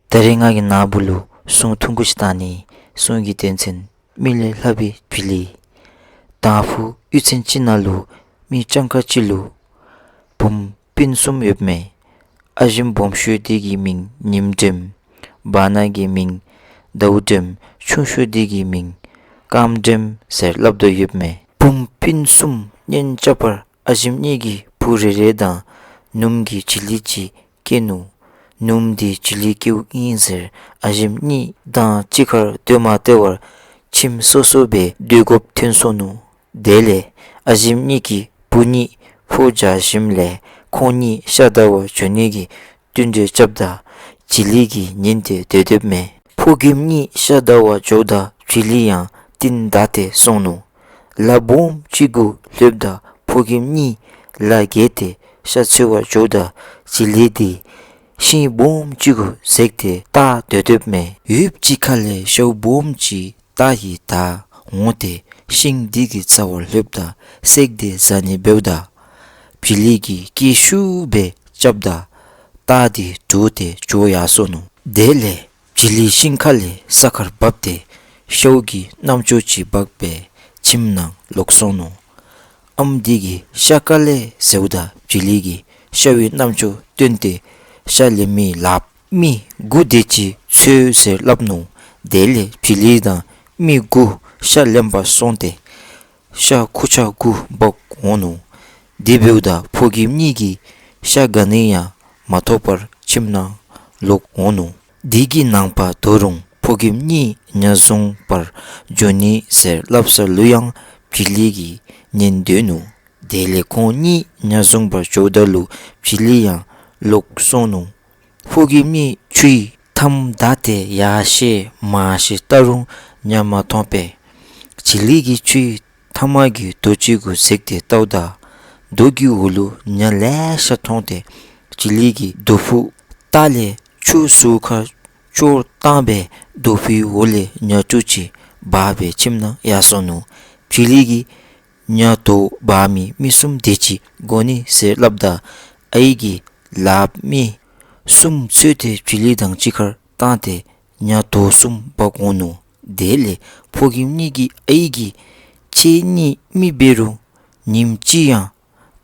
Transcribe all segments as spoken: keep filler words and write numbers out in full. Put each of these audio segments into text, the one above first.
ད་རེས་ང་གིས་ནཱ་བུ་ལུ་སྲུང་ཐུང་ཀུ་ཅིག་བཏང་ནི། སྲུང་གི་དོན་ཚན་མི་ལས་ལྷག་པའི་བྱི་ལི། དང་ཕུ་གཡུས་ཚན་ཅིག་ནང་ལུ་མི་སྤྱང་ཀ་ཅིག་ལུ་བུམོ་སྤུན་གསུམ་ཡོདཔ་མས། ཨ་ཞེམོ་སྦོམ་ཤོས་འདི་གི་མིང་ཉིམ་སྒྲོལམ། བར་ན་གི་མིང་ཟླཝ་སྒྲོལམ། ཆུང་ཤོས་འདི་གི་མིང་སྐརམ་སྒྲོལམ་ཟེར་སླབ་དོ་ཡོདཔ་མས། བུམོ་སྤུན་གསུམ་གཉེན་རྐྱབ་པར་ཨ་ཞེམོ་གཉིས་ཀྱིས་བུ་རེ་རེ་དང་ནུམོ་གི་བྱི་ལི་ཅིག་སྐྱེས་ནུག། ནུམོ་འདི་བྱི་ལི་སྐྱེཝ་ཨིན་ཟེར་ཨ་ཞེམོ་གཉིས་དང་གཅིག་ཁར་སྡོད་མ་སྟེར་བར་ཁྱིམ་སོ་སོ་སྦེ་སྡོད་དགོཔ་ཐོན་སོ་ནུག། དེ་ལས་ཨ་ཞེམོ་གཉིས་ཀྱི་བུ་གཉིས་ཕོ་རྒྱག་ཞིནམ་ལས་ཁོང་གཉིས་ཤ་བདའ་བར་འགྱོ་ནི་གི་བསྟུན་གྲོས་རྐྱབ་ད་བྱི་ལི་གིས་ཉན་ཏེ་སྡོད་སྡོདཔ་མས། ཕོ་རྒནམ་གཉིས་ཤ་བདའ་བར་འགྱོཝ་ད་བྱི་ལི་ཡང་རྟིང་བདའ་སྟེ་སོང་ནུག། ལ་སྦོམ་ཅིག་གུ་ལྷོདཔ་ད་ཕོ་རྒནམ་གཉིས་ལ་བརྒལ་ཏེ་ཤ་འཚོལ་བར་འགྱོཝ་ད་བྱི་ལི་འདི་ཤིང་སྦོམ་ཅིག་གུ་འཛེགས་ཏེ་བཏགས་སྡོད་སྡོདཔ་མས། ཡུདཔ་ཅིག་ཁ་ལས་ཤཝ་སྦོམ་ཅིག་སྟག་གི་བདག་འོང་སྟེ་ཤིང་འདི་གི་རྩ་བར་ལྷོདཔ་ད་བསད་དེ་བཟའ་ནི་འབདཝ་ད་བྱི་ལི་གིས་སྐད་ཤུགས་སྦེ་རྐྱབ་ད་སྟག་འདི་འདྲོགས་ཏེ་བྱོག་ཡར་སོ་ནུག། དེ་ལས་བྱི་ལི་ཤིང་ཁ་ལས་ས་ཁར་བབས་ཏེ་ཤཝ་གི་རྣམ་ཅོ་ཅིག་འབག་སྦེ་ཁྱིམ་ནང་ལོག་སོང་ནུག། ཨམ་འདི་གིས་ཤ་ག་ལས་ཟེརཝ་ད་བྱི་ལི་གིས་ཤཝ་གི་རྣམ་ཅོ་བཏོན་ཏེ་ཤ་ལེན་མི་ལགཔ་མི་དགུ་དེ་ཅིག་འཚོལ་ཟེར་སླབ་ནུག། དེ་ལས་བྱི་ལི་དང་མི་དགུ་ཤ་ལེན་པར་སོང་སྟེ་ཤ་ཁུར་ཆ་དགུ་འབག་འོང་ནུག། དེ་འབདཝ་ད་ཕོ་རྒནམ་གཉིས་ཀྱིས་ཤ་ག་ནི་ཡང་མ་ཐོབ་པར་ཁྱིམ་ནང་ལོག་འོང་ནུག། དེ་གི་ནངས་པ་ད་རུང་ཕོ་རྒནམ་གཉིས་ཉ་བཟུང་པར་འགྱོ་ནི་ཟེར་སླབ་ས་ལུ་ཡང་བྱི་ལི་གིས་ཉན་སྡོད་ནུག། དེ་ལས་ཁོང་གཉིས་ཉ་བཟུང་པར་འགྱོཝ་ད་ལུ་བྱི་ལི་ཡང་ལོག་སོང་ནུག། ཕོ་རྒནམ་གཉིས་ཆུའི་མཐའམ་བདའ་སྟེ་ཡར་བཤལ་མར་བཤལ་བལྟ་རུང་ཉ་མ་མཐོང་པས། བྱི་ལི་གིས་ཆུའི་མཐའ་མ་གི་རྡོ་ཅིག་གུ་འཛེགས་ཏེ་བལྟཝ་ད་རྡོ་གི་འོག་ལུ་ཉ་ལེ་ཤ་མཐོང་སྟེ་བྱི་ལི་གིས་རྡོ་ཕུག་ལྟག་ལས་ཆུ་ཟུར་ཁར་བཅོལ་བཏང་སྦེ་རྡོ་ཕུག་འོག་ལས་ཉ་ཕྲུག་ཅིག་འབག་སྦེ་ཁྱིམ་ནང་ཡར་སོ་ནུག། བྱི་ལི་གིས་ཉ་དོ་འབག་མི་མི་གསུམ་དེ་ཅིག་དགོ་ནི་ཟེར་སླབ་ད་ཨའི་གིས་ལགཔ་མི་གསུམ་འཚོལ་ཏེ་བྱི་ལི་དང་གཅིག་ཁར་བཏང་སྟེ་ཉ་དོ་གསུམ་འབག་འོང་ནུག། དེ་ལས་ཕོ་རྒནམ་གཉིས་ཀྱིས་ཨའི་གིས་ཁྱེད་གཉིས་མི་འབད་རུང་ཉིནམ་གཅིག་ཡང་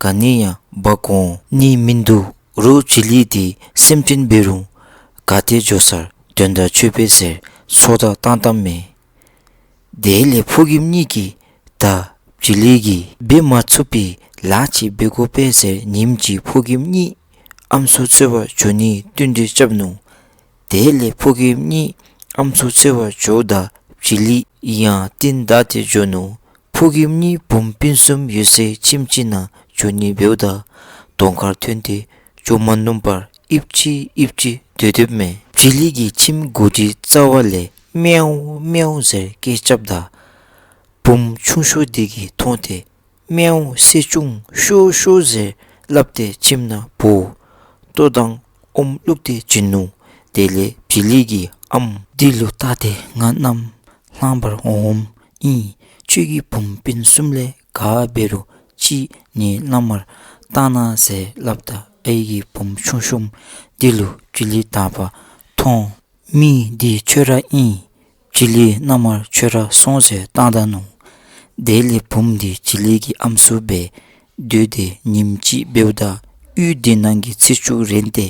ག་ནི་ཡང་འབག་འོང་ནི་མིན་འདུག། རོགས་བྱི་ལི་འདི་སེམས་ཅན་འབད་རུང་ག་ཏེ་འགྱོ་སར་དོན་དག་ཆོད་པས་ཟེར་སོ་ཐར་བཏང་བཏངམ་མས། དེ་ལས་ཕོ་རྒནམ་གཉིས་ཀྱིས་ད་བྱི་ལི་གིས་འབད་མ་ཚུགས་པའི་ལཱ་ཅིག་འབད་དགོ་པས་ཟེར་ཉིནམ་གཅིག་ཕོ་རྒནམ་གཉིས་ཨམ་སྲུ་འཚོལ་བར་འགྱོ་ནིའི་བསྟུན་གྲོས་རྐྱབ་ནུག། དེ་ལས་ཕོ་རྒནམ་གཉིས་ཨམ་སྲུ་འཚོལ་བར་འགྱོཝ་ད་བྱི་ལི་ཡང་རྟིང་བདའ་སྟེ་འགྱོ་ནུག། ཕོ་རྒནམ་གཉིས་བུམོ་སྤུན་གསུམ་ཡོད་སའི་ཁྱིམ་ཅིག་ནང་འགྱོ་ནི་འབདཝ་ད་གདོང་ཁར་ཐོན་ཏེ་འགྱོ་མ་ནུམ་པར་ཨིབ་ཅི་ཨིབ་ཅི་སྡོད་སྡོདཔ་མས། བྱི་ལི་གིས་ཁྱིམ་སྒོ་འདི་རྩ་བ་ལས་མེའོ་མེའོ་ཟེར་སྐད་རྐྱབ་ད་བུམོ་ཆུང་ཤོས་འདི་གིས་མཐོང་སྟེ་མེའོ་སེར་ཆུང་ཤོག་ཤོག་ཟེར་སླབ་སྟེ་ཁྱིམ་ནང་འབོ་ལྟོ་དང་ཨོམ་བླུགས་ཏེ་བྱིན་ནུག། དེ་ལས་བྱི་ལི་གིས་ཨམ་འདི་ལུ་བལྟ་སྟེ་ང་གནམ་ལྷང་པར་འོངམ་ཨིན། ཁྱོད་ཀྱིས་བུམོ་སྤུན་གསུམ་ལས་ག་འབད་རུང་གཅིག་ངེའི་བླ་མར་བཏང་གནང་ཟེར་སླབ་ད་ཨའི་གིས་བུམོ་ཆུང་ཤོས་འདི་ལུ་བྱི་ལི་དང་པ་མཐོང་མི་འདི་ཁྱོད་ར་ཨིན། བྱི་ལི་མནའ་མར་ཁྱོད་ར་སོང་ཟེར་བཏང་ད་ནུག། དེ་ལས་བུམོ་འདི་བྱི་ལི་གི་ཨམ་སྲུ་སྦེ་སྡོད་དེ་ཉིནམ་གཅིག་འབདཝ་ད་གཡུས་འདི་ནང་གི་ཚེས་བཅུ་རན་ཏེ་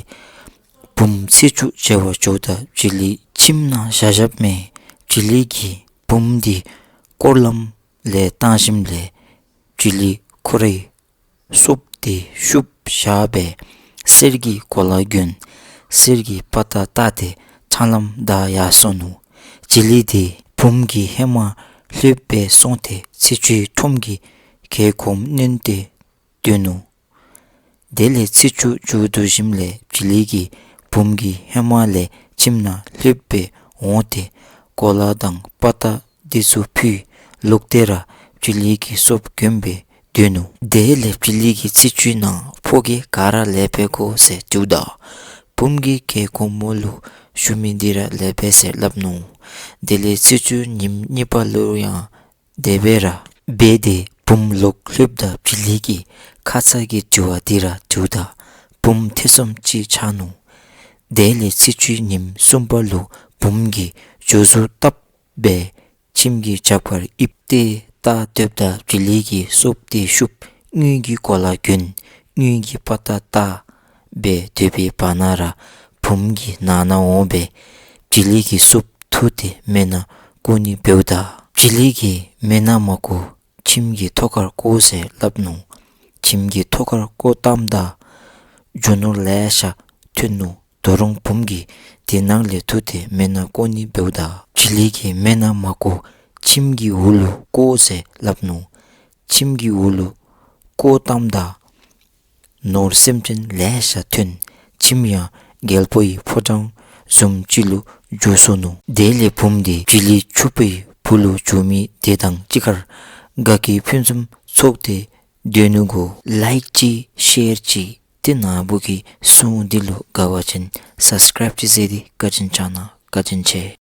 བུམོ་ཚེས་བཅུ་མཇལ་བར་འགྱོཝ་ད་བྱི་ལི་ཁྱིམ་ནང་བཞག་བཞགཔ་མས། བྱི་ལི་གིས་བུམོ་འདི་སྐོར་ལམ་ལས་བཏང་ཞིནམ་ལས་བྱི་ལི་ཁོ་རའི་སོབ་འདི་ཤུབས་བཞག་སྦེ་གསེར་གྱི་གོ་ལ་གྱོན། གསེར་གྱི་དཔའ་རྟགས་བཏགས་ཏེ་ཕྲང་ལམ་བདའ་ཡར་སོ་ནུག། བྱི་ལི་འདི་བུམོ་གི་ཧེ་མ་ལྷོདཔ་སྦེ་སོང་སྟེ་ཚེས་བཅུའི་ཁྲོམ་གྱི་གྱལ་གོམ་མནན་ཏེ་སྡོད་ནུག། དེ་ལས་ཚེས་བཅུ་མཇུག་བསྡུ་ཞིནམ་ལས་བྱི་ལི་གིས་བུམོ་གི་ཧེ་མ་ལས་ཁྱིམ་ནང་ལྷོདཔ་སྦེ་འོང་སྟེ་གོ་ལ་དང་དཔའ་རྟགས་འདི་ཚུ་ཕུད་ལོག་སྟེ་ར་བྱི་ལི་གི་སོབ་གྱོན་སྦེ་སྡོད་ནུག། དེ་ལས་བྱི་ལི་གིས་ཚེས་བཅུའི་ནང་ཕོ་སྐྱེས་ག་ར་ལེགས་པས་གོ་ཟེར་དྲིཝ་ད་བུམོ་གིས་གྱལ་གོང་མོ་ལུ་ཞུ་མི་འདི་ར་ལེགས་པས་ཟེར་སླབ་ནུག། དེ་ལས་ཚེས་བཅུ་ཉིནམ་གཉིས་པ་ལུ་ཡང་དེ་སྦེ་ར་འབད་དེ་བུམོ་ལོག་ལྷོདཔ་ད་བྱི་ལི་གིས་ཁ་ཙ་གི་དྲི་བ་འདི་ར་དྲིཝ་ད་བུམོ་ཐེ་ཚོམ་ཅིག་ཆགས་ནུག། དེ་ལས་ཚེས་བཅུའི་ཉིནམ་གསུམ་པ་ལུ་བུམོ་གིས་འགྱོ་ཟུག་བཏབ་སྦེ་ཁྱིམ་གྱི་རྒྱབ་ཁར་ཡིབ་སྟེ་རྟ་སྡོདཔ་ད་བྱི་ལི་གིས་སོབ་སྟེ་ཤུབ་དངུལ་གྱི་གོ་ལ་གྱོན། དངུལ་གྱི་དཔའ་རྟགས་བཏགས་སྦེ་སྡོད་པའི་བར་ན་ར་བུམོ་གིས་ནང་ན་འོང་སྦེ་བྱི་ལི་གི་སོབ་འཐུ་སྟེ་མེ་ནང་བཀོ་ནི་འབདཝ་ད་བྱི་ལི་གིས་མེ་ནང་མ་བཀོ་ཁྱིམ་གྱི་ཐོག་ཁར་བཀོ་ཟེར་སླབ་ནུག། ཁྱིམ་གྱི་ཐོག་ཁར་བཀོ་བཏངམ་ད་རྒྱུ་ནོར་ལེ་ཤ་ཐོན་ནུག། ད་རུང་བུམོ་གིས་དེ་ནང་ལས་འཐུ་སྟེ་མེ་ནང་བཀོ་ནི་འབདཝ་ད་བྱི་ལི་གིས་མེ་ནང་མ་བཀོ་ཁྱིམ་གྱི་འོག་ལུ་བཀོ་ཟེར་སླབ་ནུག། ཁྱིམ་གྱི་འོག་ལུ་བཀོ་བཏངམ་ད་ནོར་སེམས་ཅན་ལེ་ཤ་ཐོན། ཁྱིམ་ཡང་རྒྱལ་པོའི་ཕོ་བྲང་བཟུམ་ཅིག་ལུ་འགྱུར་སོ་ནུག། དེ་ལས་བུམོ་དེ་བྱི་ལི་ཕྱུག་པོའི་བུ་ལུ་འགྱུར་མི་དེ་དང་གཅིག་ཁར་དགའ་སྐྱིད་ཕུན་སུམ་ཚོགས་ཏེ་སྡོད་ནུག་གོ། ལའིཀ་ཅིག་ཤེར་ཅིག་ཏེ་ནཱ་བུ་གི་སྲུང་འདི་ལུ་དགའ་བ་ཅིན་སབ་སི་ཀརའིབ་ཅིག་མཛད་དེ་བཀའ་དྲིན་བསྐྱང་གནང་། བཀའ་དྲིན་ཆེ།